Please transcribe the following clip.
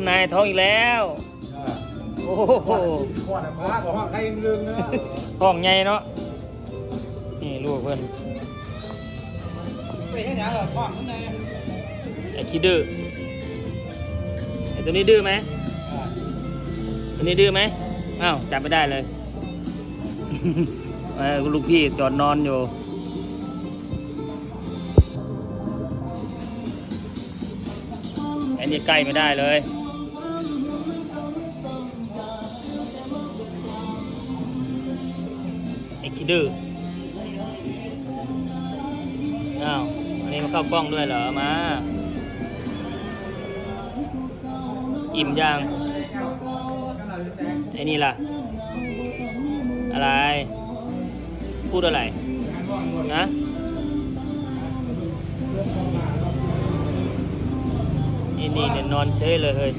ນາຍ ທ້ອງອີກແລ້ວ. ເອີ ໂອ້ໂຫ ຄອດອອກມາ ທ້ອງໃຫຍ່ເນາະ. ນີ້ລູກເພິ່ນ ໄປເຮັດຫຍັງລະ ທ້ອງມັນໃຫຍ່. ໄອ້ຂີ້ດື້ ໄອ້ຕົວນີ້ດື້ໄໝ? ເອີ ຕົວນີ້ດື້ໄໝ? ອ້າວ ຈັບໄມ່ໄດ້ເລີຍ. ເອີ ລູກພີ່ຈອດນອນຢູ່. ອັນນີ້ໃກ້ໄມ່ໄດ້ເລີຍ ໄອ້ຂີ້ດື້. ອ້າວ ອັນນີ້ມາເຂົ້າກ້ອງດ້ວຍເຫຼືອ? ມາ ອີ່ມຍັງ? ໄອ້ນີ້ລະ ອະໄລ? ພູດອະໄລ? ຮະ? ອີ່ນີ້ນີ້ນອນເສຍເລີຍເຮີ້ຍ.